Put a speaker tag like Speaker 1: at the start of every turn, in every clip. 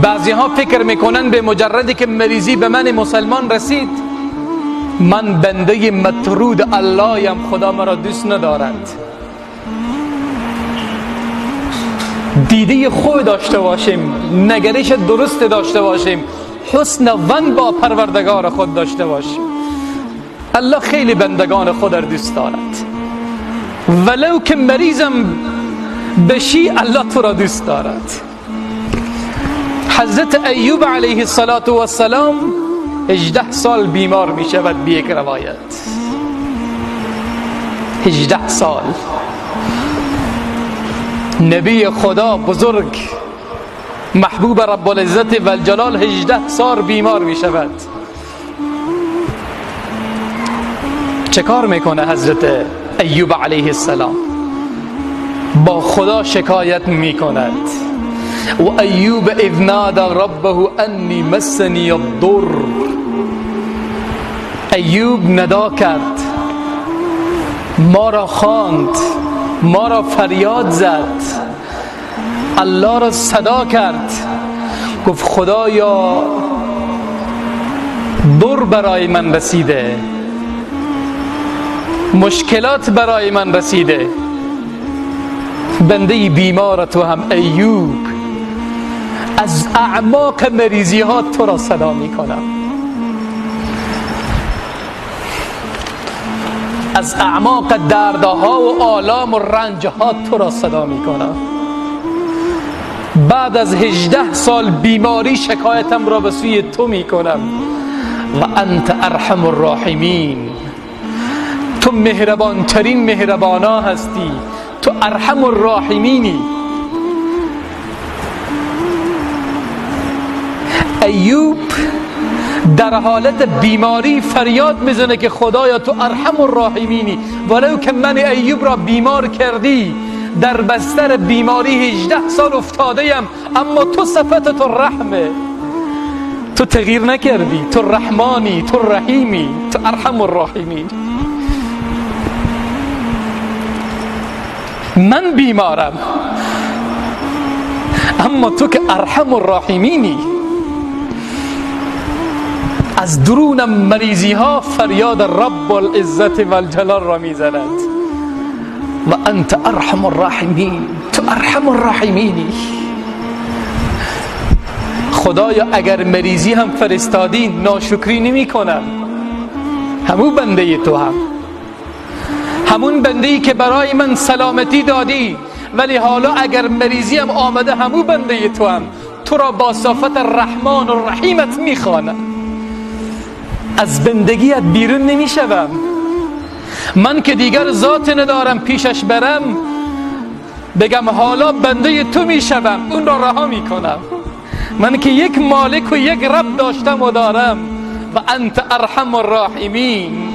Speaker 1: بعضی ها فکر میکنن به مجردی که مریضی به من مسلمان رسید، من بنده مطرود اللهیم، خدا مرا دوست ندارد. دیده خوب داشته باشیم، نگرش درست داشته باشیم، حسن ظن با پروردگار خود داشته باشیم. الله خیلی بندگان خود را دوست دارد، ولو که مریضم بشی الله تو را دوست دارد. حضرت ایوب علیه السلام 18 سال بیمار می شود. به یک روایت 18 سال. نبی خدا بزرگ محبوب رب العزت و الجلال 18 سال بیمار می شود. چه کار میکنه حضرت ایوب علیه السلام؟ با خدا شکایت میکند. و ایوب اذ نادى ربه انی مسنی الضر. ایوب ندا کرد، ما را خواند، ما را فریاد زد، الله را صدا کرد، گفت خدایا ضر برای من رسیده، مشکلات برای من رسیده، بنده بیمار تو هم ایوب از اعماق مریضی ها تو را صدا می کنم، از اعماق دردها و آلام و رنجها تو را صدا می کنم. بعد از 18 سال بیماری شکایتم را به سوی تو می کنم. و انت ارحم الراحمین، تو مهربان ترین مهربانا هستی، تو ارحم الراحمینی. ایوب در حالت بیماری فریاد میزنه که خدایا تو ارحم الراحمینی، ولو که من ایوب را بیمار کردی، در بستر بیماری 18 سال افتاده ایم، اما تو صفت تو رحمه، تو تغییر نکردی، تو رحمانی، تو رحیمی، تو ارحم الراحمین. من بیمارم اما تو که ارحم الراحمینی. از درون مریضی ها فریاد رب العزت و الجلال را میزند. و انت ارحم الراحمین، تو ارحم الراحمینی. خدایا اگر مریضی هم فرستادی ناشکری نمی کنم، همون بنده تو هم، همون بنده ای که برای من سلامتی دادی، ولی حالا اگر مریضی هم آمده همون بنده تو هم، تو را با صفت الرحمن الرحیمت میخوانم، از بندگیت بیرون نمیشوم. من که دیگر ذات ندارم پیشش برم بگم حالا بنده تو میشوم، اون را رها میکنم. من که یک مالک و یک رب داشتم و دارم. و انت ارحم الراحمین،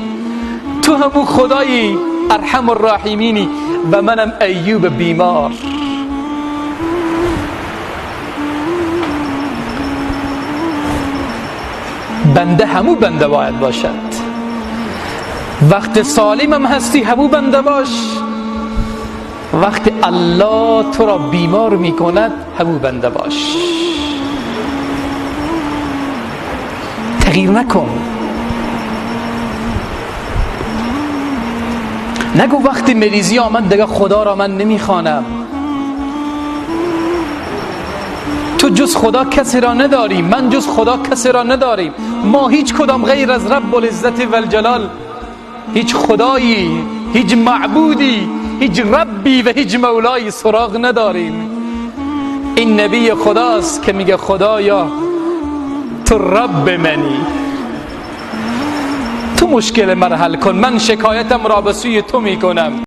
Speaker 1: تو همون خدایی ارحم الراحمینی و منم ایوب بیمار. بنده همو بنده باید باشد. وقت سالمم هستی همو بنده باش، وقت الله تو را بیمار میکند همو بنده باش. تغییر نکن. نگو وقتی مریضی آمد دیگه خدا را من نمیخوانم. تو جز خدا کسی را نداری، من جز خدا کسی را نداریم. ما هیچ کدام غیر از رب العزت و الجلال هیچ خدایی، هیچ معبودی، هیچ ربی و هیچ مولایی سراغ نداریم. این نبی خداست که میگه خدایا تو رب منی، تو مشکل من حل کن، من شکایتم را به سوی تو میکنم.